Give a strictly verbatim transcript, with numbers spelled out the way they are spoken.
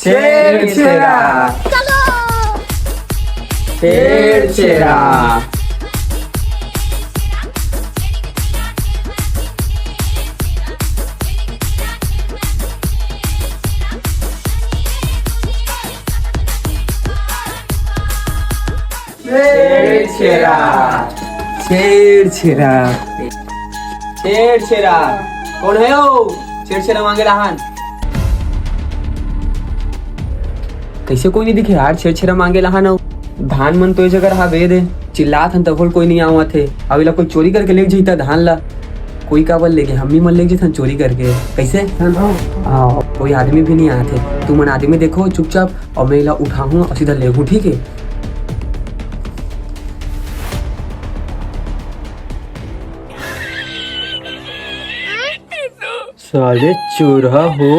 छेरछेरा। छेरछेरा। छेरछेरा। छेरछेरा। छेरछेरा। कोन हे ओ? छेरछेरा मांगे लाहन। कइसे कोई नइ दिखे यार, छेरछेरा मांगे लाहन अउ। धान मन तो ए जगह हावे दे, चिल्लात हन तभो ले कोई नइ आवत हे। अब एला कोई चोरी करके लेग जही त धान ला। कोई काबर लेगे, हम्मी मन लेग जथन चोरी करके। कइसे? हाँ, कोई आदमी भी नइ आवत हे। तुमन आदमी देखो चुपचाप, अउ मैं एला उठाहूँ अउ सीधा लेहूँ, ठीक हे? साले चोरहा हो।